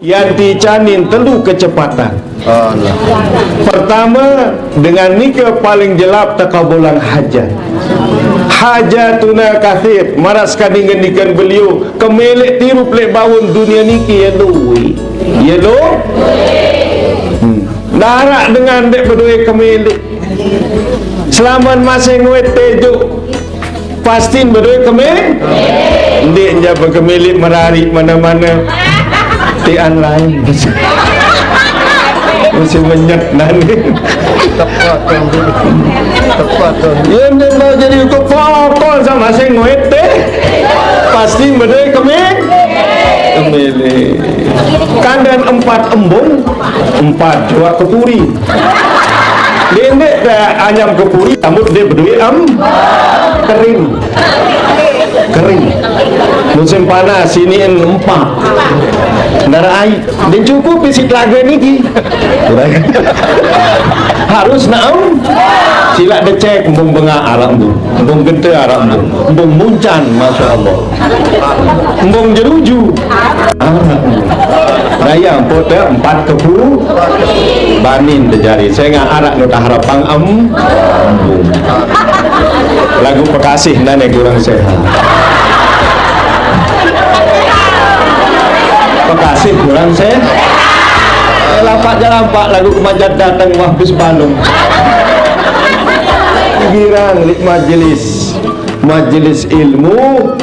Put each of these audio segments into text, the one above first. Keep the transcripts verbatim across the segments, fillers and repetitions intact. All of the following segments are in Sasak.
Yanti canin telu kecepatan. Allah. Pertama, dengan nika paling jelap tekabulan hajat. Hajatuna kathir, maras kadi ngendikan beliau, kemilik tiru pelik baun dunia niki ya lui. Ya lu? Hmm. Darak dengan dek bedue kemilik. Selaman masih nguit tejuk. Pastin bedue kemilik. Ndik nja bekemilik merari mana-mana. Tian lain. Mesti menyet nani. Tepat, Tuan Guru. Tepat, Tuan Guru. Ya, ndik mau jadi hukum pokok sama sing nguit teh. Pastin bedue kemilik. Kemilik. Kandan empat embung, empat jua kepuri. Dendek teh anyam kepuri, rambut dia bedue em kering. Kering. Musim panas ini empat. Nara ai. Dia cukup isi telaga niki. Harus naem. Sila decek embung benga arak embung. Embung genta arak embung. Embung muncan, masya Allah. Embung jeruju. Arak. Daya ampun teh empat kepu. Banin tejari. Saya nggak arak nu taharapang em. Lagu Pekasih nane kurang sehat. Pekasih kurang sehat. Lapak jalan pak lagu kemajat datang wah bis balung. Girang lik majelis. Majelis ilmu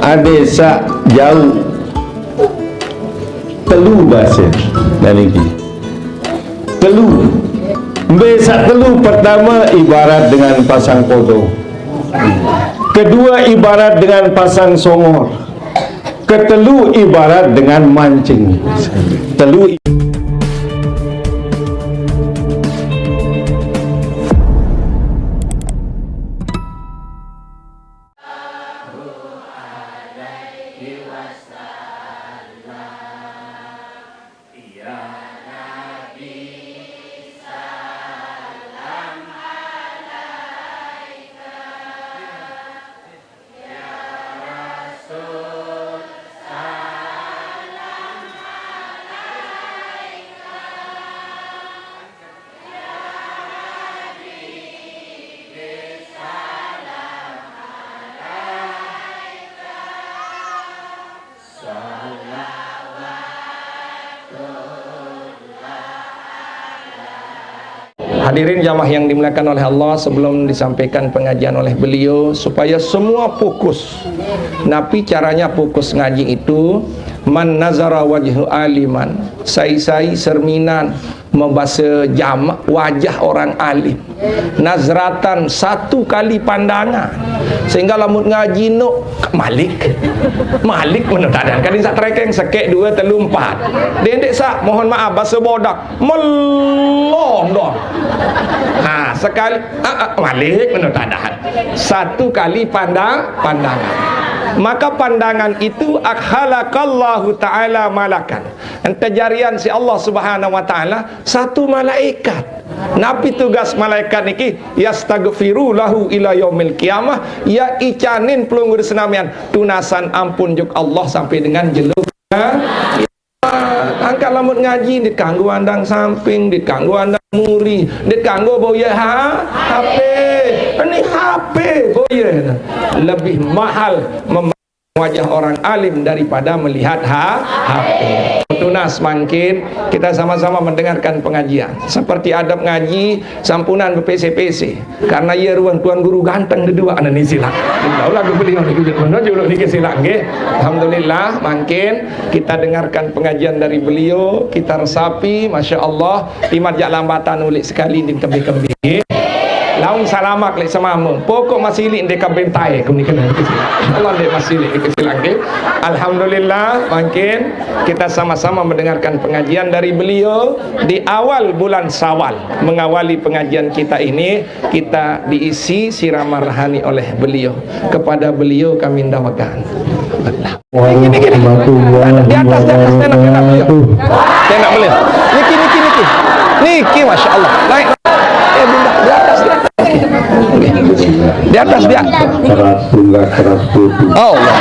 ade sak jauh. Telu bahasa dan niki. Telu. Mbe sak telu pertama ibarat dengan pasang kodok. Kedua ibarat dengan pasang songor. Ketelu ibarat dengan mancing. Telu i- Hadirin jamaah yang dimuliakan oleh Allah, sebelum disampaikan pengajian oleh beliau, supaya semua fokus. Napi caranya fokus ngaji itu, man nazara wajhu aliman, sai-sai serminan, membasa jamak wajah orang alim. Nazratan, satu kali pandangan. Sehingga lamun ngaji nuk malik. Malik menurut adan. Kadin sak trekeng sekek dua telu empat. Dendek sak, mohon maaf, basa bodak. Melondong. Ha, sekali, ah, ah, malik menurut adan. Satu kali pandang, pandangan. Maka pandangan itu akhalaqallahu ta'ala malakan. Entajarian si Allah Subhanahu wa taala satu malaikat. Napi tugas malaikat niki? Yastaghfiru lahu ila yaumil qiyamah. Ya icanin pelungguh senamian tunasan ampun juk Allah sampai dengan jelo. Angkat lamut ngaji, dit kanggo andang samping, dit kanggo andang muri, dit kanggo boya ha, H P. Ini H P boya lebih mahal mem- wajah orang alim daripada melihat ha, H P. Tunas mangkin kita sama-sama mendengarkan pengajian. Seperti adab ngaji, sampunan bepese-pese. Karena ia ruang tuan guru ganteng kedua anak ni silak. Tahu lagu beliau ni, juluk ni ke silak nggih. Alhamdulillah, mangkin kita dengarkan pengajian dari beliau, kita resapi, masya Allah, timat jak lambatan ulik sekali di kembing-kembing. Laung salamak lek semama. Pokok masih ilik ndek kabentai ku ni kena. Allah ndek masih ilik ke silak nggih. Alhamdulillah, mangkin kita sama-sama mendengarkan pengajian dari beliau di awal bulan Syawal. Mengawali pengajian kita ini, kita diisi sirama rohani oleh beliau. Kepada beliau kami ndawakan. Warahmatullahi wabarakatuh. Di atas, di atas, stand up, stand up, beliau. Stand up, beliau. Niki, niki, niki. Niki, masya Allah. Naik. Eh, bunda, di atas, di atas. Di atas, di atas. Keras tunggal, keras putih. Oh, Allah.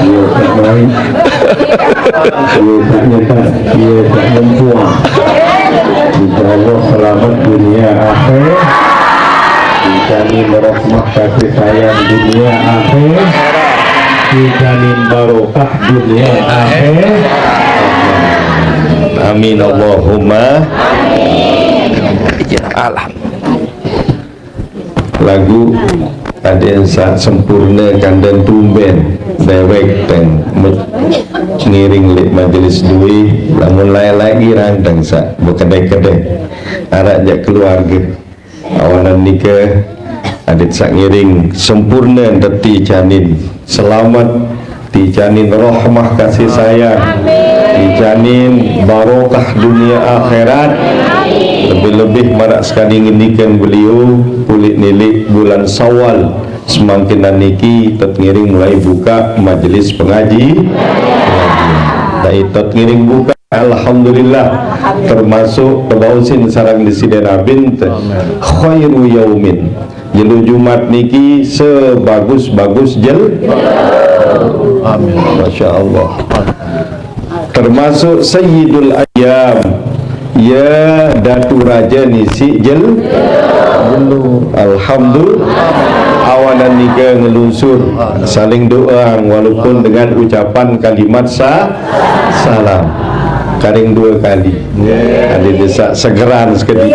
Iya, tak baik. Iya, tak nyetak. Iya, tak nempuang. Insya Allah selamat dunia akhir. Dijamin rahmat kasih sayang dunia akhir. Dijamin barokah dunia akhir. Amin Allahumma. Ya Allah. Lagu ada yang sa-, sempurna kanden tumben dewek teng me-, ngiring lek majelis dui, lamun lae-lae girang teng sa bekedek-kedek. Arak jak keluarga. Awanan nika adit sak ngiring sempurna deti janin selamat, dijanin rahmah kasih sayang, dijanin barokah dunia akhirat. Lebih-lebih marak sekali ngendikan beliau kulit nilik bulan Sawal semangkinan niki tet ngiring mulai buka majelis pengaji. Dai tet ngiring buka Alhamdulillah, termasuk tebausin sarang di sida nabin te. Khairu yaumin. Jelo Jumat niki sebagus-bagus jel. Amin. Masya Allah. Termasuk Sayyidul Ayyam. Ya Datu Raja nisi jel. Alhamdulillah. Awanan nika ngelunsur saling doa walaupun dengan ucapan kalimat sa-, salam. Karing dua kali. Ada desak segeran sekali.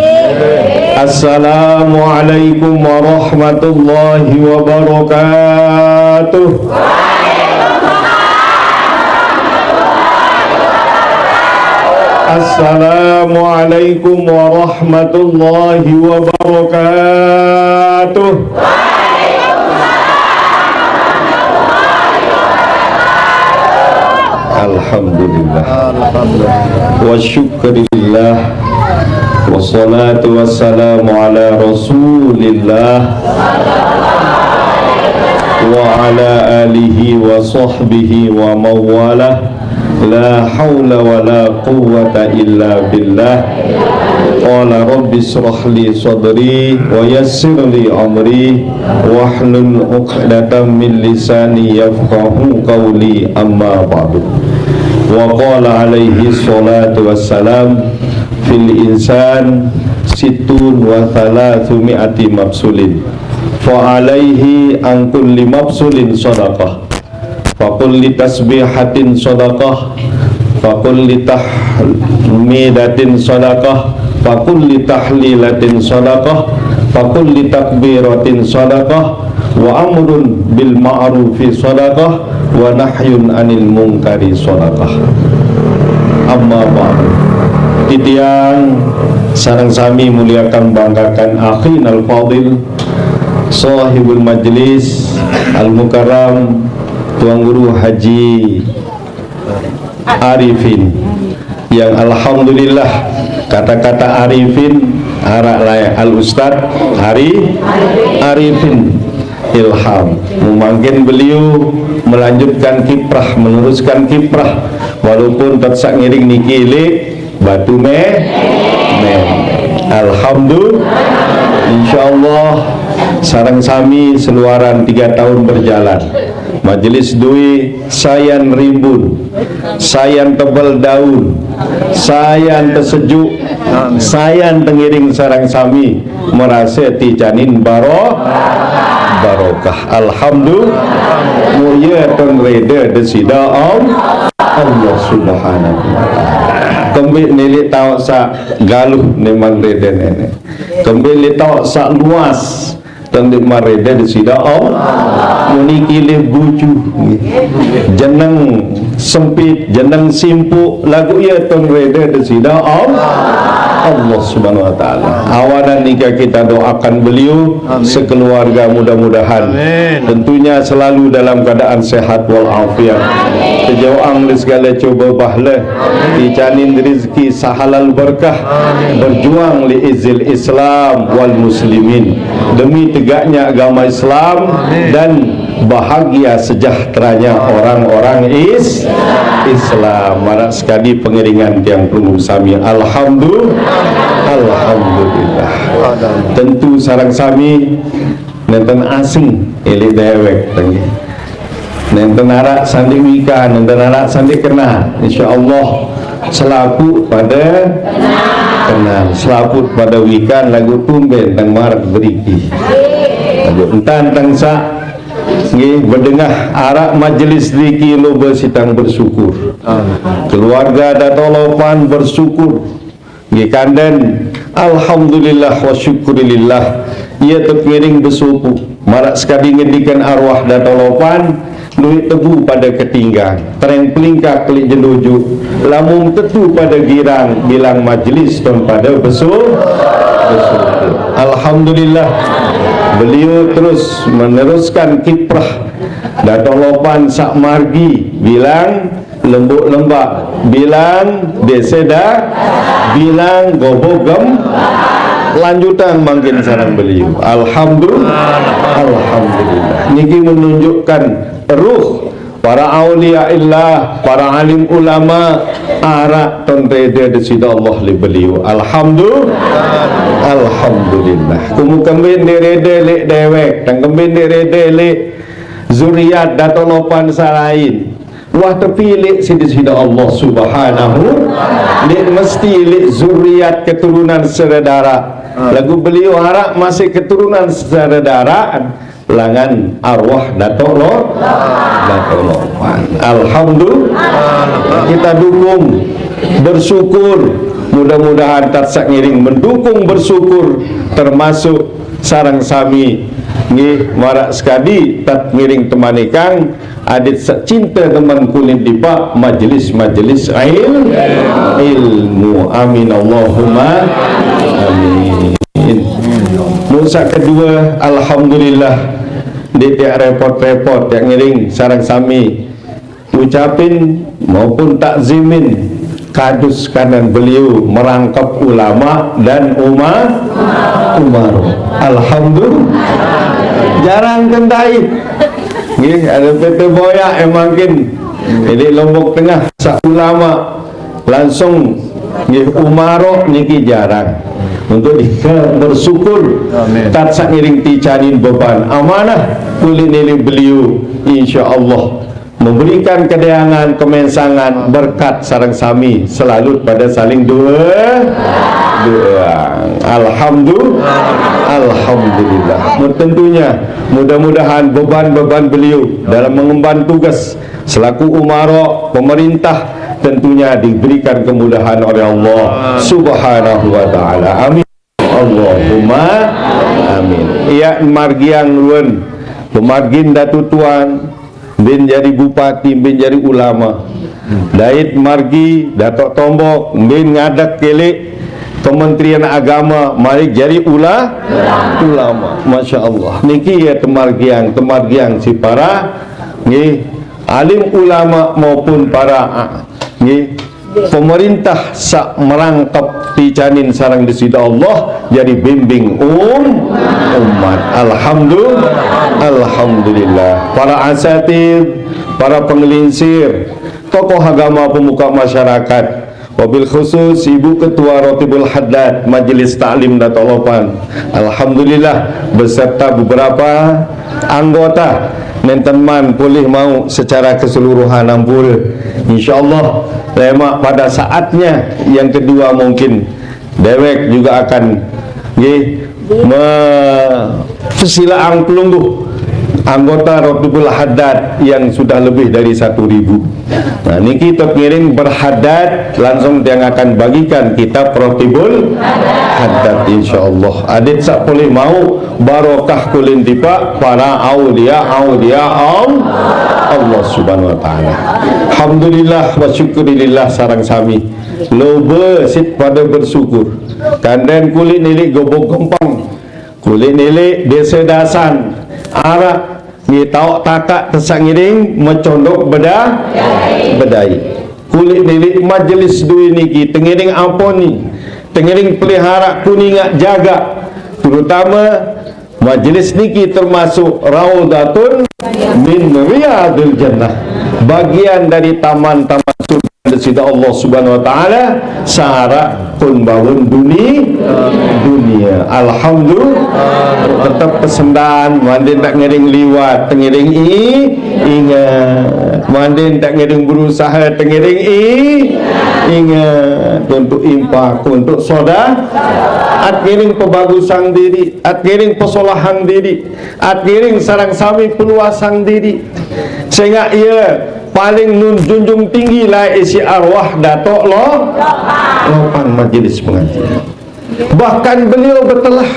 Assalamualaikum warahmatullahi wabarakatuh. Assalamualaikum warahmatullahi wabarakatuh. Alhamdulillah. Alhamdulillah. Wa syukurillah. Wassalatu wassalamu ala Rasulillah wa ala alihi wa sahbihi wa mawalah. La haula wa la quwwata illa billah. Qala rabbi israh li sadri wa yassir li amri wahlul uqdatam min lisani yafqahu qawli, amma ba'du. Wa qala alaihi salatu wassalam, fil insan sittun wa thalathumi'ati mafsulin. Fa alaihi an kulli mafsulin sadaqah. Fa kulli tasbihatin sadaqah. Fa kulli tahmidatin sadaqah. Fa kulli tahlilatin sadaqah. Fa kulli takbiratin sadaqah. Wa amrun bil ma'rufi sadaqah. Wa nahyun anil munkari sadaqah. Amma ba'du. Titiang sareng sami muliakan banggakan akhin al-fadil, sahibul majlis al-mukarram, Tuan Guru Haji Arifin, yang alhamdulillah kata-kata Arifin arak layak al-ustad Ari Arifin Ilham. Mumangkin beliau melanjutkan kiprah, meneruskan kiprah, walaupun tetap ngiring niki ilik batu me-, me-, Alhamdulillah. Insyaallah sareng sami seluaran tiga tahun berjalan. Majelis dui sayan rimbun, sayan tebal daun, sayan tesejuk, sayan tengiring sareng sami merasa tijanin baro-, barokah. Alhamdulillah. Mulia ton reda desida Am-, Allah Subhanahu wa Ta'ala. Kembi nilik tau sa galuh neman reda nenek. Kembi li tau sa luas ton di mareda desida Allah. Muniki li bucu. Jeneng sempit, jeneng simpuk, lagu ia ton reda desida Allah. Allah Subhanahu wa Ta'ala. Awanan nika kita doakan beliau sekeluarga mudah-mudahan tentunya selalu dalam keadaan sehat walafiat. Terjauh dari segala cuba bahla, dijanin rezeki sahalal berkah, berjuang li izil Islam wal muslimin, demi tegaknya agama Islam dan bahagia sejahteranya orang-orang is-, Islam. Marak sekali pengiringan tiang pelungguh sami. Alhamdulillah. Alhamdulillah. Tentu sareng sami nenten asing ilik dewek tadi. Nenten araq sandi wikan, nenten araq sandi kenal. Insyaallah selaput pada kenal, selaput pada wikan, laguq tumben tang maraq deriki. Laguq entan tang saq nggih bedengah araq majelis niki lobe sitang bersyukur. Keluarga Datuk Lopan bersyukur. Nggih kanden, alhamdulillah wa syukurillah. Ie tepengiring besuku. Maraq sekadi ngendikan arwah Datuk Lopan, lueq tebu pada ketinggang. Tereng pelingkak keliq jelujuk. Lamun tetu pada girang, bilang majelis ton pada besu-, besuku. Alhamdulillah. Beliau terus meneruskan kiprah Datuk Lopan saq margi, bilang Lembuk Lembak, bilang Dese Da, bilang Goboh Gem, lanjutan mangkin sareng beliau. Alhamdulillah, alhamdulillah. Niki menunjukkan ruh para aulia illah, para alim ulama, araq ton rede Deside Allah leq beliau. Alhamdulillah, alhamdulillah. Kumu kembin ndeq rede leq dewek, tang kembin ndeq rede leq zuriat Datuk Lopan saq lain. Wah, tepilih siq Deside Allah Subhanahu, ndeq mesti leq zuriat keturunan sere daraq. Laguq beliau araq masih keturunan sere daraq langan arwah Datuk Lo-, Datuk Lopan. Alhamdulillah. Kita dukung, bersyukur. Mudah-mudahan tat saq ngiring mendukung bersyukur, termasuk sareng sami nggih maraq sekadi tat ngiring temanikang adit saq cinte demen kulit dipaq majelis-majelis il-, ilmu. Amin Allahumma amin. Mun saq kedue, alhamdulillah, ndeq tiaq repot-repot tiaq ngiring sareng sami ucapin maupun takzimin kadus kanan beliau merangkep ulama dan uma-, umar. Alhamdulillah. Jarang kentai. Nggih, ada pete boyak yang mangkin. Jadi Lombok Tengah saq ulama langsung nggih umaro niki jarang. Untuk kita bersyukur. Amin. Tat saq ngiring ticanin beban amanah kulit nili beliau, insyaallah memberikan kedeangan, kemensangan, berkat sareng sami selalu pada saling doa. Doa. Alhamdulillah. Alhamdulillah. Mu-, tentunya mudah-mudahan beban-beban beliau dalam mengemban tugas selaku umaro pemerintah tentunya diberikan kemudahan oleh Allah Subhanahu wa taala. Amin. Allahumma amin. Iaq margiang ruen, pemargin Datu Tuan, mbin jari bupati, mbin jari ulama. Dait margi Datuk Tombok, mbin ngadek keleq Kementerian Agama, mari jari ula-, ulama. Masya Allah. Niki ya temargiang, temargiang si para, nggih, alim ulama maupun para, nggih, pemerintah saq merangkep ticanin sareng Deside Allah jari bimbing um-, umat. Alhamdulillah. Alhamdulillah. Para asatid, para pengelinsir, tokoh agama, pemuka masyarakat, wabil khusus Ibu Ketua Rotibul Haddad Majelis Taklim Datuk Lopan. Alhamdulillah, beserta beberapa anggota nenten man polih mauq secara keseluruhan ampure. Insyaallah, lemaq pada saatnya yang kedua mungkin dewek juga akan, nggih, me-, pesilaqang pelungguh anggota Rotibul Haddad yang sudah lebih dari satu ribu. Nah, niki tiap ngiring berhaddad, langsung tiang akan bagikan kitab Rotibul Haddad, insyaallah. Adit saq polih mauq barokah kulit dipaq para aulia, aulia Al-, Allah Subhanahu wa taala. Alhamdulillah wa syukurillah sareng sami. Lobe sit pada bersyukur. Kanden kulit nili Gubuk Gempang, kulit nili Dese Dasan, araq nggih taoq takaq tesaq ngiring mecondok beda-, bedai. Kulit nili majelis due niki tengiring aponi, tengiring pelihara kuningaq jagaq, terutama majelis niki termasuk raudhatun min riyadil jannah, bagian dari taman-taman surga Sida Allah Subhanahu wa Ta'ala, syarat pun baun duni, dunia. Alhamdulillah. Tetap pesendan, mande tak ngiring liwat, tengiring i, ingat. Mande tak ngiring berusaha, tengiring i, ingat. Untuk impak, untuk soda, at ngiring pebagusan diri, at ngiring pesolahang diri, at ngiring sarang sami peluasang diri. Sehingga ia paling nun junjung tinggi lah isi arwah Datuk Lo, Lopang majlis pengajian. Bahkan beliau bertelah.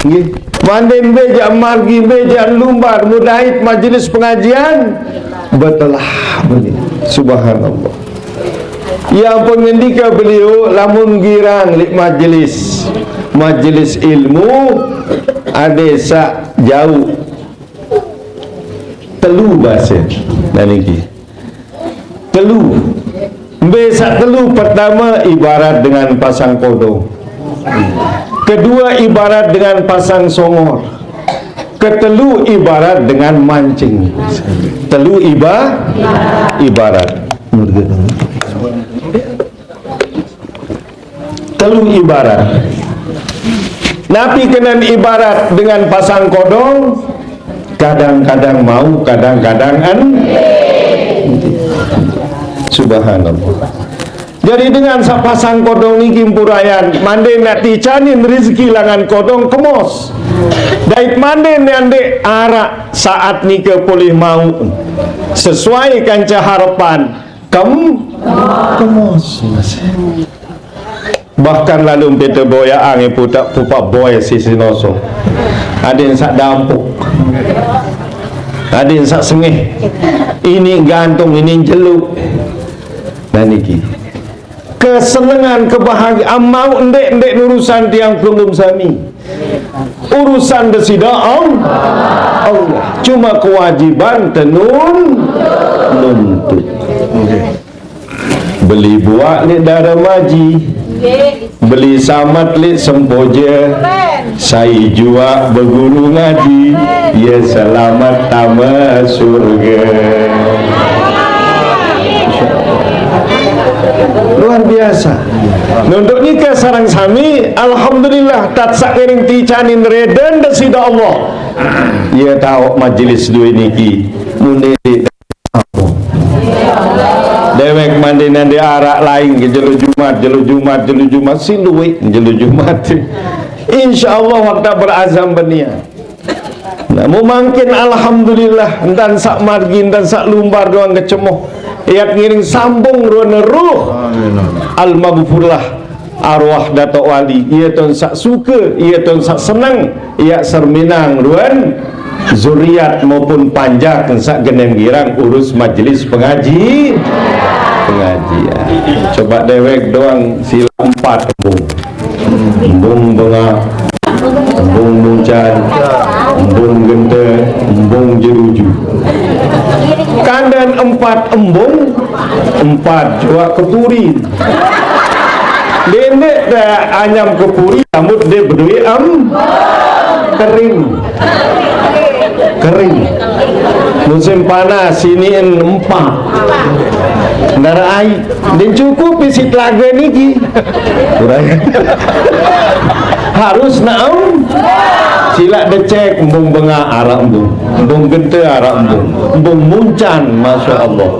Nggih. Mandin beja margi beja lumbar mudahit majlis pengajian, bertelah beliau. Subhanallah. Yang pun ngendika beliau, lamun girang lik majlis, majlis ilmu, ada sak jauh. Telu bahasa. Dan niki. Telu. Mbe sak telu, pertama ibarat dengan pasang kodong. Kedua ibarat dengan pasang songor. Ketelu ibarat dengan mancing. Telu iba, ibarat. Telu ibarat. Napi kenen ibarat dengan pasang kodong? Kadang-kadang mau, kadang-kadang en. Subhanallah. Jadi dengan sapasang kodong niki, empurayan, mande nak ticanin rezeki langan kodong kemos. Dait mande nande arak saat nika polih mau sesuai kanca harapan. Kem, kemos. Bahkan lalu pete boya ange putak pupak boy si sinoso. Adin sak dampuk. Adin sak sengeh. Ini gantung, ini jeluk. Nah niki. Kesenangan, kebahagiaan mau ndek-ndek urusan tiang pelungguh sami. Urusan desida Allah. Allah. Cuma kewajiban tenun nuntut. Beli buak ni dara maji. Beli samat lit sempoja. Sai jua beguru ngaji. Ya selamat tama surga. Luar biasa. Nuntuk nika sarang sami, alhamdulillah, tatsak ngiring ticanin reden desida Allah. Ya tahu majlis dua niki. Munde dewek mande nande arak lain ke jelo Jumat, jelo Jumat, jelo Jumat, siluik jelo Jumat. Insya Allah waktu berazam benia. Nah, mu mangkin alhamdulillah, entan sak margi, entan sak lumbar doang kecemoh. Iat ngiring sambung ruan ruh. Al maghfurlah arwah Datuk Wali. Ia ton sak suka, ia ton sak senang, ia serminang ruan zuriat maupun panjak sak genem girang urus majlis pengaji, pengajian. Coba dewek doang sila empat. Embung benga, embung muncan, embung genta, embung jeruju. Kandan empat embung, empat jua kepuri. Dendek dah anyam kepuri, rambut dia berdua em kering. Kering. Musim panas ini empat. Nara ai. Din cukup isi telaga niki. Kurang. Harus naam. Sila decek embung benga arak embung. Embung genta arak embung. Embung muncan, masya Allah.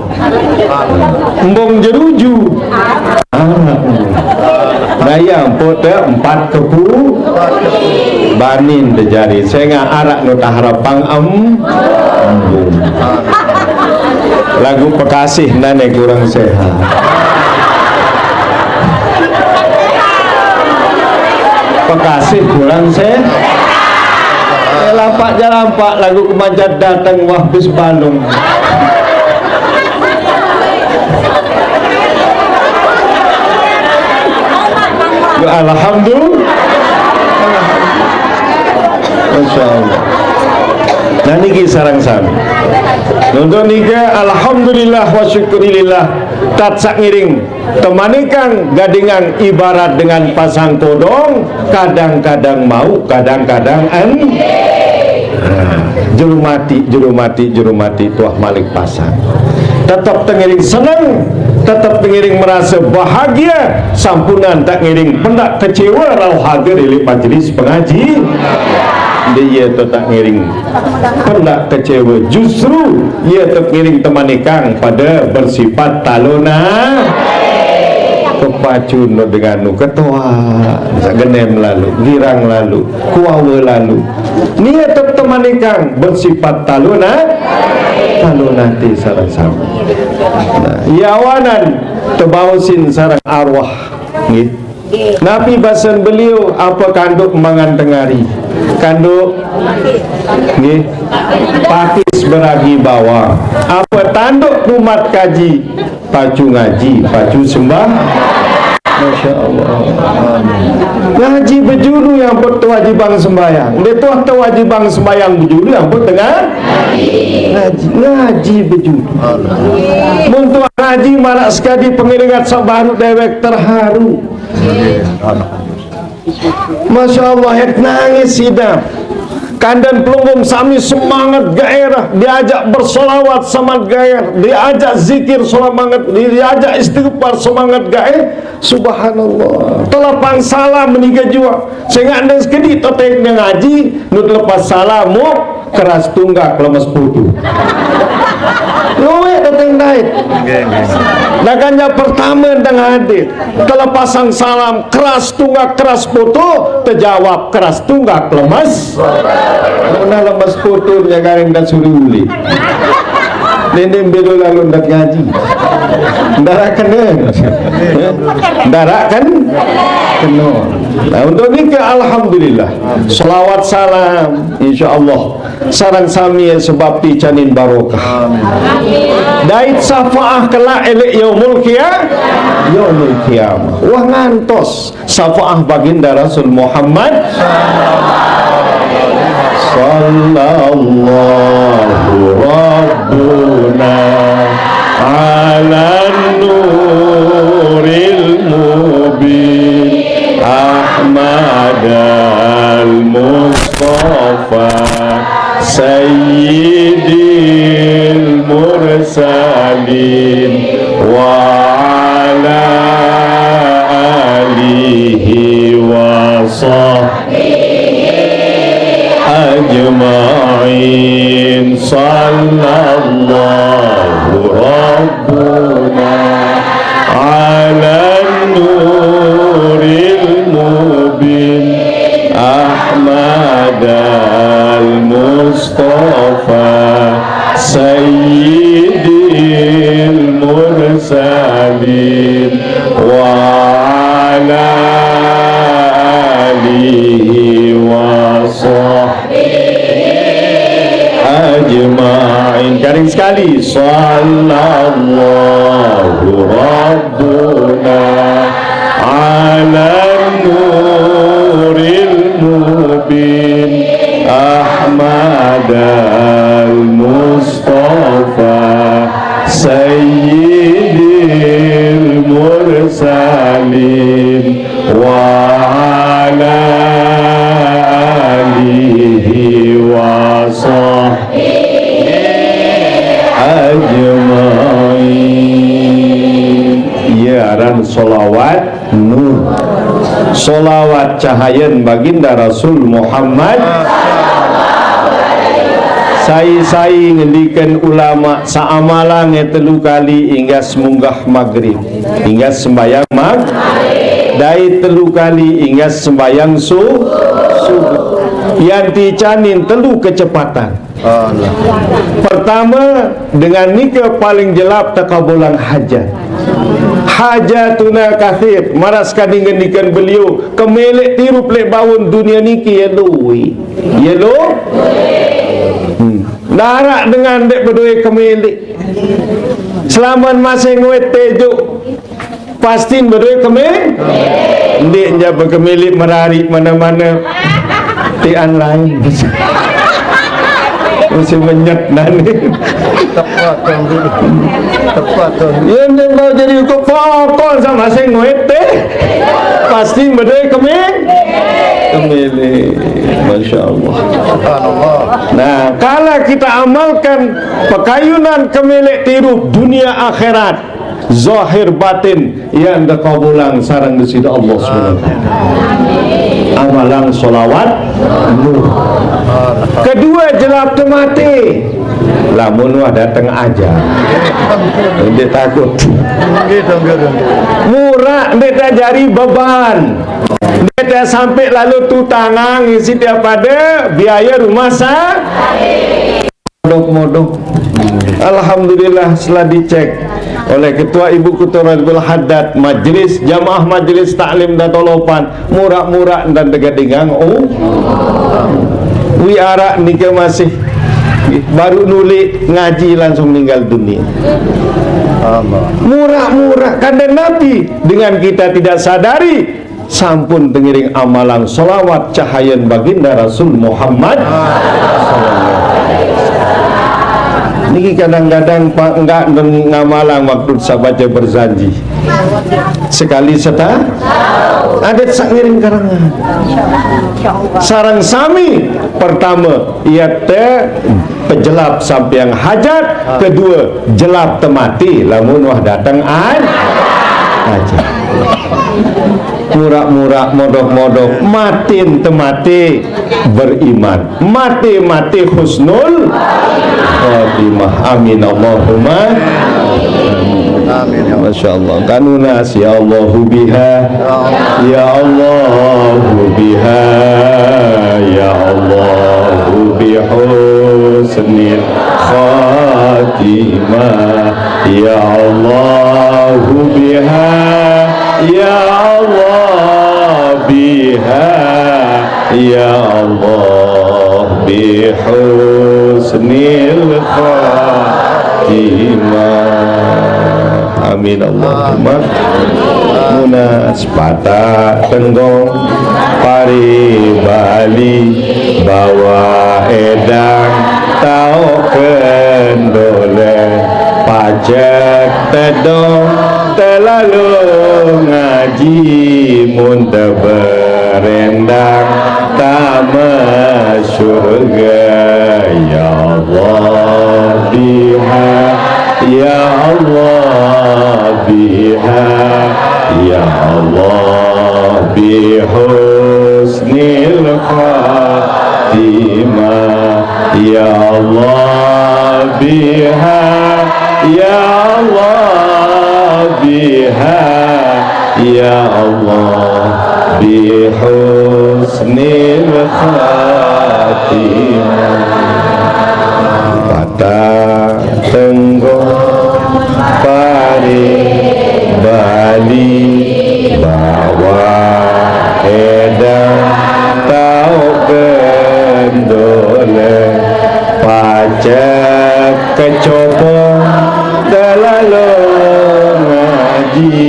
Embung jeruju. Arak embung. Daya empuk te empat kepu. Banin tejari. Sehingga arak nu taharapang em. Embung. Lagu pekasih nane kurang sehat. Pekasih kurang sehat. Eh, lampak jalampak lagu kemancat datang wah bis balung. Ya, alhamdulillah. Masya Allah. Nah niki sarang sami. Nonton nika alhamdulillah wa syukurillah. Tatsak ngiring. Temanikan gadingan ibarat dengan pasang kodong, kadang-kadang mau, kadang-kadang en. Nah, Jero mati, jero mati, jero mati, tuah malik pasang. Tetep tengiring seneng, tetep tengiring merasa bahagia, sampunan tak ngiring pendak kecewa rauh haga di majelis pengaji. Dia tu tak ngiring pendak kecewa, justru ia tu ngiring temanikang pada bersifat talona. Kepacun dengan nu ketua, genem lalu, girang lalu, kuawa lalu. Nia tetep temanikang bersifat talona, talona ti sareng sami. Nah, ia awanan tebausin sareng arwah. Nggih. Napi basen beliau, apa kanduk mangan tengari? Kanduk, nggih, pakis beragi bawang. Apa tanduk umat kaji? Pacu ngaji, pacu sembah. Masya Allah. Amin. Ngaji bejulu yang pun tewajibang sembayang. Dia tuah tewajibang sembayang bejulu yang pun tengah ngaji. Ngaji bejulu. Mun tuah ngaji marak sekadi pengiringan sabaru dewek terharu. Masya Allah, het nangis sidang. Kandan pelunggung sami semangat gairah, diajak bersolawat semangat gairah, diajak zikir semangat, diajak istighfar semangat gairah. Subhanallah. Telepang salam menika jua. Sehingga anda sekedi teteng ngaji, nu telepas salam, mu keras tunggak lemes putu. Luwih teteng dait. Nggih, nggih. Nah, kan yang pertama tengah hadir. Telepasang salam keras tunggak keras putu, tejawab keras tunggak lemes. Mana lemes putu nyagaring dan suri uli. Ninding belo lalu ndak ngaji. Ndarak kena. Ndarak kan? Kena. Nah, untuk nika alhamdulillah. Selawat salam, insya Allah. Sareng sami sebab ti canin barokah. Dait syafaah kelak elek yaumul qiyam, yaumul qiyamah. Wah ngantos syafaah baginda Rasul Muhammad. Sallallahu rabbuna ala nuril mubin Ahmadal Mustafa Sayyidil Mursalin wa ala alihi wa sahbihi ajma'in. Sallallahu rabbuna ala nuril mubin Ahmadal Mustafa Sayyidil Mursalin wa ala alihi wa sahbihi ajma'in. Garing sekali. Sallallahu rabbuna ala nuril mubin Ahmadal Mustafa Sayyidil Mursalin wa ala alihi wa sahbihi ajma'in. Ia aran solawat nur. Solawat cahayan baginda Rasul Muhammad. Sai-sai ngendikan ulama saamalang telu kali inggas munggah maghrib. Inggas sembayang mag-, dai telu kali inggas sembayang su-, subuh. Yanti canin telu kecepatan. Pertama, dengan nika paling jelap takabulang hajat. Hajatuna kathir, maras kadingan ikan beliau, kemilik tiru pelik baun dunia niki ya lui. Ya lu? Hmm. Darak dengan dek berdua kemilik. Selamat masih nguit tejuk. Pastin berdua kemilik. Ndik nja berkemilik merari mana-mana. Tian lain. Mesti menyet nani. Tepat kan dulu. Tepat kan. Ya, ndik mau jadi hukum pokok sama sing nguit teh. Pastin berdua kemilik. Kemele. Masya Allah. Nah, kalau kita amalkan pakayunan kemele tirup dunia akhirat, zahir batin, yang dikabulang sareng Gusti Allah Subhanahu wa Ta'ala. Amalang solawat Nuh. Kedua, jelap temate. Lamun wah dateng aja. Ndeq takut. Murah, ndeq tak jari beban. Ndeq tak sampai lalu tutangang isi tiap pada biaya rumah sakit. Modok-modok. Alhamdulillah, setelah dicek oleh Ketua Ibu Ketua Rajbul Haddad, Majelis Jamaah Majelis Taklim Datolopan, murak-murak dan degadingang. Oh, wiara nike masih baru nuli ngaji langsung meninggal dunia. Murak-murak kandang Nabi, dengan kita tidak sadari, sampun tengiring amalang solawat cahayan baginda Rasul Muhammad. Niki kadang-kadang Pak enggak ngamalang waktu sabaca berjanji. Sekali seta adat sak ngiring karangan. Sarang sami pertama, iya te pejelap sampeang hajat, kedua jelap temati lamun wah dateng an aja. Murak-murak, modok-modok, matin temati beriman, mati-mati husnul khotimah. Amin Allahumma. Amin. Masya Allah. Kanunas ya Allahu biha, ya Allahu biha, ya Allahu bihusnil khatimah. Ya Allahu biha, ya Allah biha, ya Allah bihusnil khatimah. Amin Allahumma. Munas Patak Tenggong, Pari Bali, Bawah Edang, Taoq Kendole, Pacek Tedong, Telalu Ngaji, mun teberendang, tame surga. Ya Allah biha, ya Allah biha, ya Allah bihusnil khatimah. Ya Allah biha, ya Allah biha, ya Allah bihusnil khatimah. Patak Tenggong, Pari Bali, Bawah Edang, Taoq Kendole, Pacek Kecopong, Telalu Ngaji,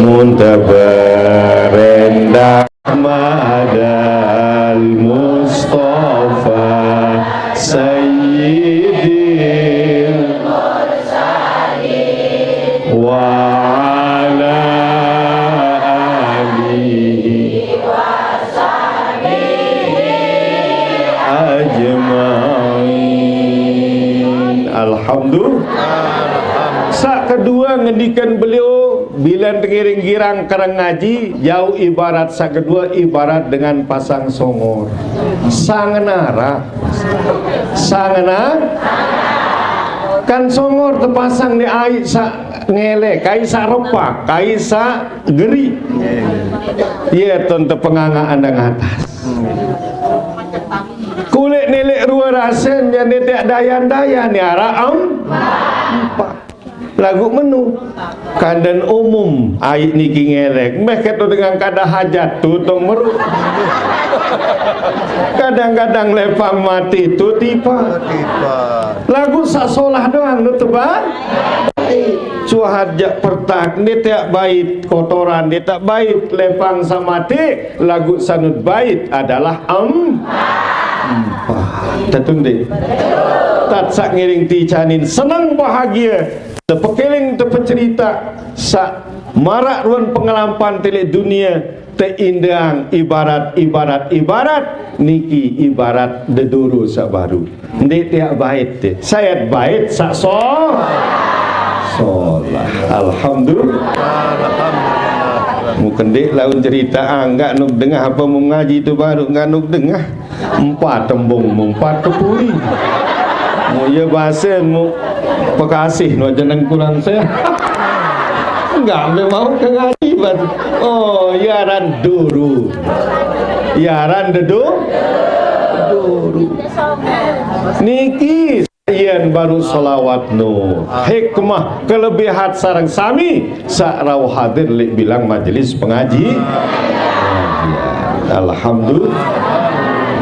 mun teberendang, Ahmadal Mustafa Sayyidil wa ala alihi ajma'in. Alhamdulillah. Sak kedua ngendikan beliau, bila tengiring girang kereng ngaji, jauh ibarat sak kedua ibarat dengan pasang songor. Sangenara. Sangena. Kan songor tepasang di aiq sak ngelek, aiq sak repak, aiq sak geri. Ye ton tepenganga andang atas. Kulit nilik rue rasen, jane tiak dayan-dayan, ni araq em-, empat. Laguq menu. Kanden umum, aiq niki ngelek. Meh keto dengan kada hajat, tu tong meru. Kadang-kadang lepang mati, tu tipa. Laguq saq solah doang, nu tebaq. Suhat jaq pertak, ndeq teaq bait kotoran, ndeq teaq bait lepang saq mati, laguq saq nut bait adalah em-, empat. Tetu ndeq? Tat saq ngiring ticanin seneng bahagie, tepekeling tepe- cerita saq maraq ruen pengelampan tileq dunie, teindeang ibarat, ibarat, ibarat, niki ibarat dedoro saq baru. Ndeq tiaq bait te. Sai bait saq so-, solah. Alhamdulillah. Muke ndeq laun ceriteang, nggak nuk dengah ape mu ngaji tu baru, nggak nuk dengah. Empat tembung, empat kepuri. Mu ye base mu pekasih, nu jeneng kurang sehat. Enggak, memang ke ngaji, Bang. Oh, yaran duru. Yaran dedu-, duru. Niki yen baru selawat nu. Hikmah, kelebihan sareng sami saq rauh hadir leq bilang majelis pengaji. Alhamdulillah.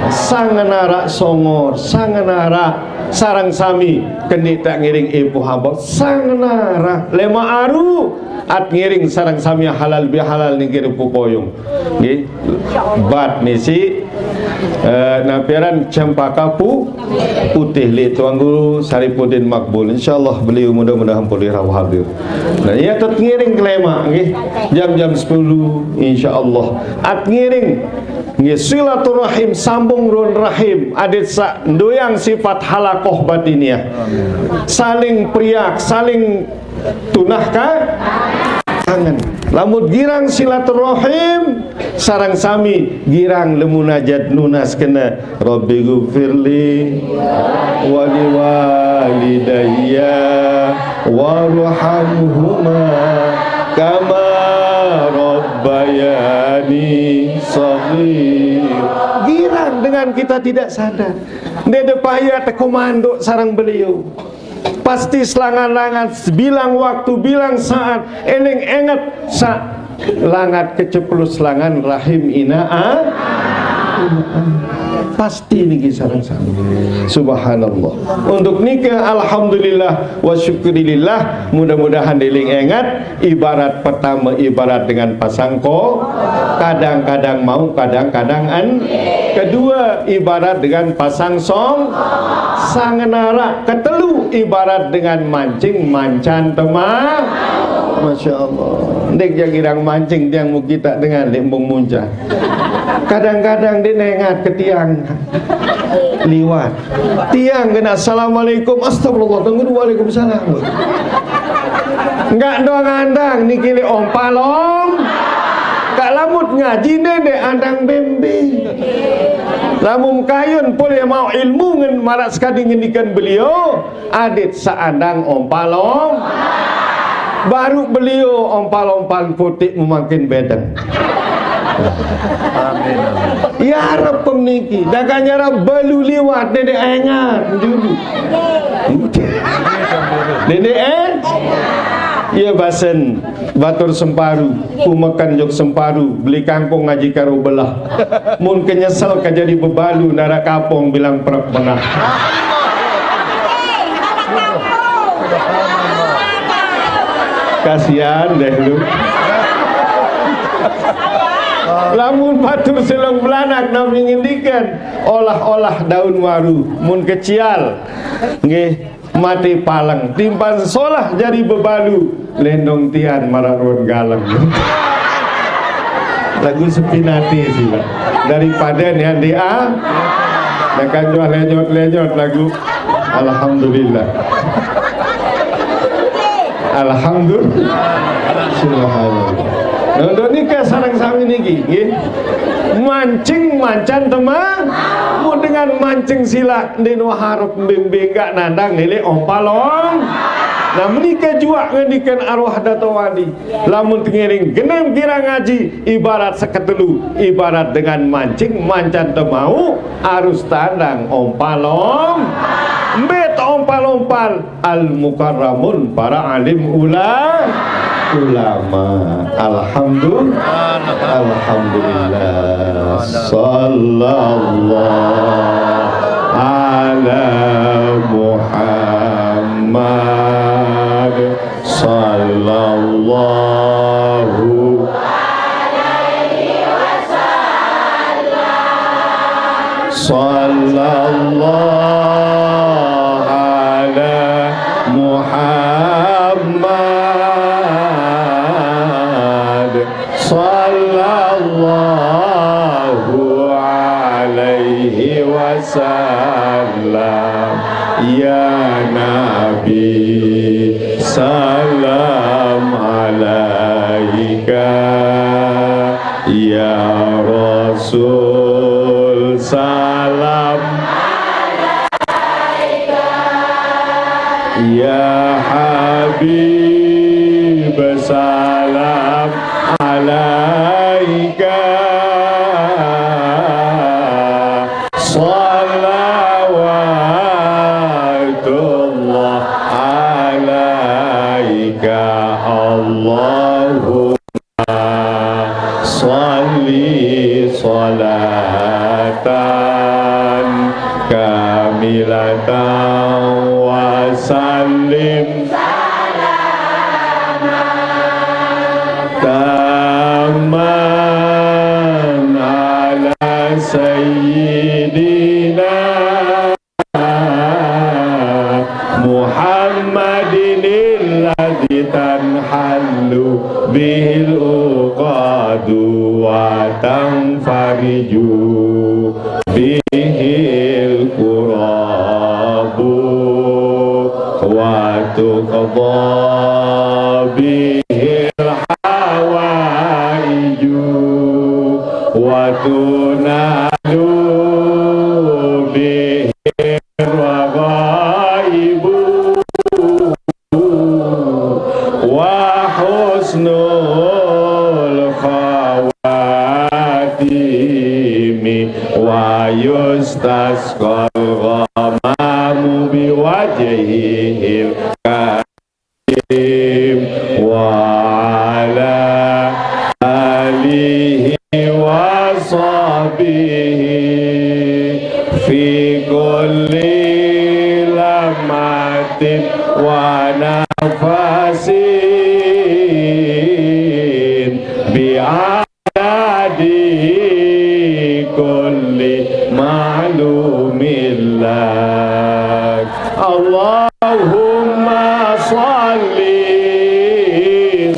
Sangen araq songor, sangen araq sareng sami, keni taq ngiring ibu hamba, sangen araq lemaq aru, at ngiring sareng sami halal bihalal niki rupu poyong. Nggih. Bat misi, eh, napi aran cempaka pu-, putih leq Tuan Guru Saripudin Makbul. Insyaallah beliau mudah-mudahan pulih rauh hadir. Nah, iya tet ngiring ke lemaq, nggih. Jam-jam sepuluh, insyaallah. At ngiring, nggih, silaturahim, sambung ruen rahim, adeq saq ndoyang sifat halakoh batiniah. Saling periak, saling tunah ka-, kangen. Lamun girang silaturahim, sareng sami girang lemunajat nunas kene, Rabbi ghfirli wa liwalidayya warhamhuma kama rabbayani shaghira. Girang dengan kita tidak sadar. Ndeq de paye tekomando sareng beliau. Pasti selangan-langan, bilang waktu, bilang saat, eling enget saq langat keceplus langan rahim ina a-, ina a-. Pasti niki sareng sami. Subhanallah. Untuk nike, alhamdulillah wa syukurillah, mudah-mudahan eling enget, ibarat pertama ibarat dengan pasang ko-, kadang-kadang mau, kadang-kadang en-, kedue ibarat dengan pasang song-, sangen araq, ketelu ibarat dengan mancing mancan tema-, Masya Allah. Ndeq jaq girang mancing tiang muki taq dengan leq embung muncan. Kadang-kadang ndeq nengat ke tiang liwat. Tiang kena assalamualaikum, astagfirullah, tunggu, waalaikumsalam. Enggak doang andang niki leq ompalong. Kak lamut ngaji ndeq andang bembe. Lamun kayun pulih mauq ilmu ngen maraq sekadi ngendikan beliau, adeq saq andang ompalong. Baru beliau ompal-ompal putik memangkin bedeng. Amin, amin. Ya Rabb niki, dagang nyarap balu liwat, ndeq engat julu. Ndeq, eh? Iya basen batur Semparu, umeken jok Semparu, beli kangkung ngaji karo belah. Mun kenyesel kejadi bebalu, ndaraq kapong bilang prek bengah. Kasihan deh lu. Lamun batur Selong Belanak nami ngendikan, olah-olah daun waru, mun kecial, nggih, mati paleng, timpang solah jari bebalu, lendong tian maraq ruen galeng. Lagu Sepinati sih, Pak. Daripade nian di a, nah kan jual lenyot-lenyot lagu. Alhamdulillah. Alhamdulillah. Subhanallah. Nah, untuk nike sareng sami niki, nggih. Mancing mancan tema, mu dengan mancing silaq ndeq wah arep mbeng-mbeng gaq nandang leleq ompalong. Nah, menike juaq ngendikan arwah Dato Wali. Lamun tengiring genem girang ngaji, ibarat seketelu, ibarat dengan mancing mancan temau, arus tandang ompalong. Mbet ompal-ompal, al-mukarramun, para alim ula-, ulama. Alhamdulillah. Alhamdulillah. Sallallahu ala Muhammad. Sallallahu Sallallahu ala Muhammad. Ya Rasul, salam alaika. Ya Habib, salam alaika. Salawatullah alaika. Allahumma salli salatan kamilatan wa sallim tamman ala sayyidina Muhammadin alladzi tanhallu bihil uqadu wa tanfariju bihil kurabu wa tuqda bihil hawaiju wa tunalu bihir raghaibu wa husnul khawatimi wa yustasqal ghamamu biwajhihil karim wa ala alihi wa sahbihi fi kulli lamatin wa nafasin bi adadi kulli ma'lumin lak. Allahumma salli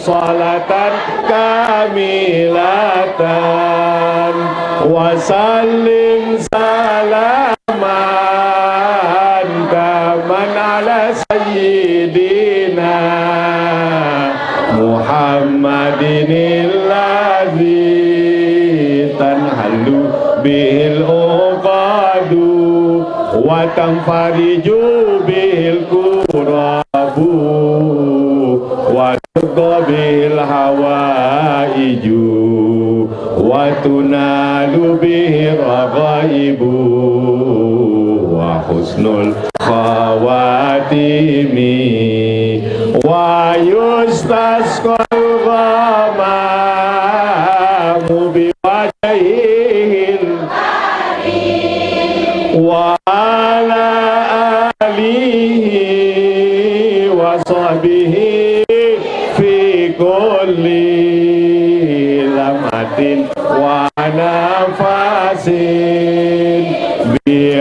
salatan kamilatan wa sallim salaman tamman ala sayyidina Muhammadin alladzi tanhallu bihil uqadu wa tanfariju bihil kurabu wa tuqda bihil hawaiju wa tunalu bihir raghaibu wa husnul khawatimi wa yustasqal ghamamu biwajhihil wa ala alihi wa sahbihi fi kulli lamatin wa nafasin bi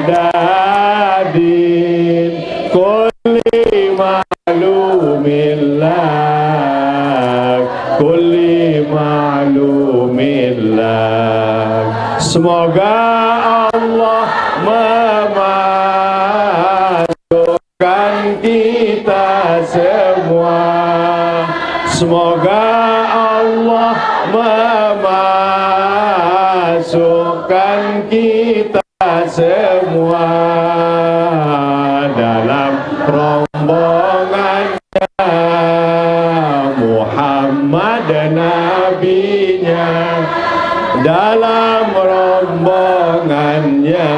adadin kulli ma'lumin lak, kulli ma'lumin lak. Semoga Allah memasukkan kita semua. Semoga Allah memasukkan kita semua dalam rombongannya Muhammad nabinya, dalam rombongannya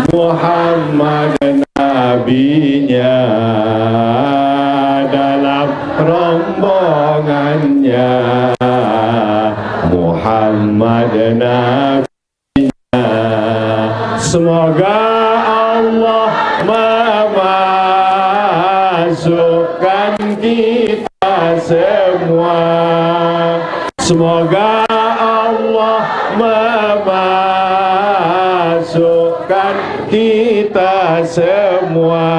Muhammad nabinya, dalam rombongannya Muhammad nabinya. Semoga Allah memasukkan kita semua. Semoga Allah memasukkan kita semua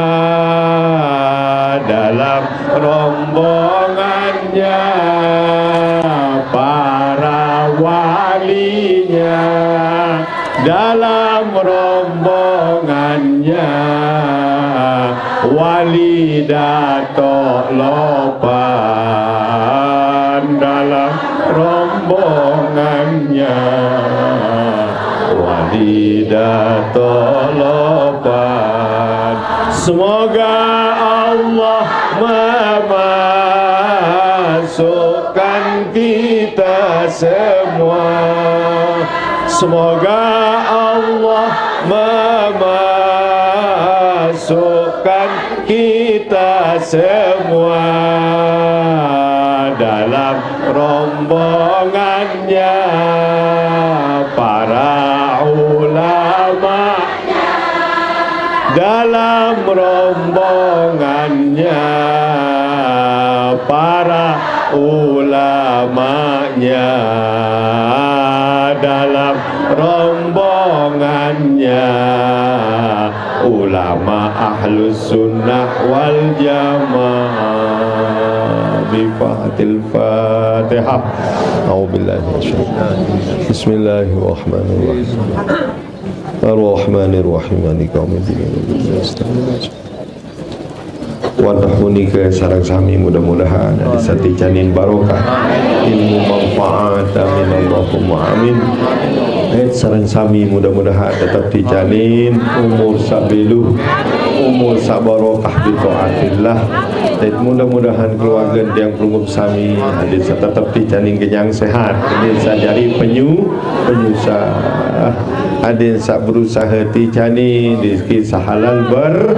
dalam rombongannya, para walinya, dalam rombongannya, Wali Dato' Lopan, dalam Tidak terlepas. Semoga Allah memasukkan kita semua. Semoga Allah memasukkan kita semua dalam rombongannya para ulama, dalam rombongannya para ulamanya, dalam rombongannya ulama ahlus sunnah wal jamaah. Bi fatil Fatihah. A'udzubillahi minasyaitonir rajim. Bismillahirrahmanirrahim. Arrahmanirrahim. Maliki yaumiddin. Wadah punika sareng sami, mudah-mudahan adi saticanin barokah, ilmu manfaat. Amin Allahumma amin. Eh, sareng sami, mudah-mudahan tetap ticanin umur sabeluh, umur sabarokah bitaatillah. Dan mudah-mudahan keluarga tiang pelungguh sami adi tetap ticanin kenyang sehat, adi sajari penyu penyusah, adi sa berusaha ticanin rezeki sahalal ber,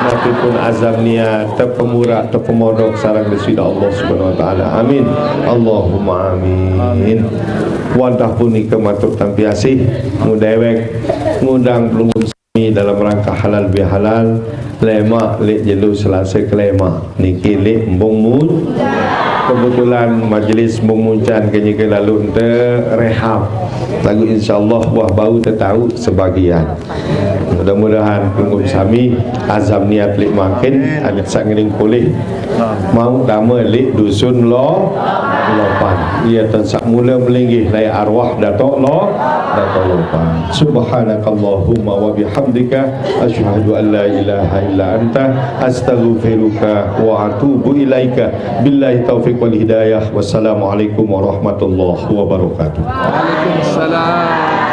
tapi pun azam niat tepemurah tepemodok sareng Gusti Allah Subhanahu wa taala. Amin. Allahumma amin. Wadah punika matur tampi asih, ngudewek ngundang pelungguh sami dalam rangka halal bihalal, lemak lik jelo Selasa kelemak niki lik Embung Mun. Kebetulan majelis Embung Muncan kenyeke lalu ente rehab. Lalu insyaallah wah bau tetau sebagian. Mudah-mudahan pelungguh sami azam niat lik makin anak sak ngiring pulih. Mau tama lik dusun lo lopan. Ia tan sak mula melinggih lai arwah Datuk lo, Datuk Lopan. Subhanakallahumma wa bihamdika, asyhadu an la ilaha illa anta, astaghfiruka wa atubu ilaika. Billahi taufiq wal hidayah. Wassalamualaikum warahmatullahi wabarakatuh. Waalaikumsalam.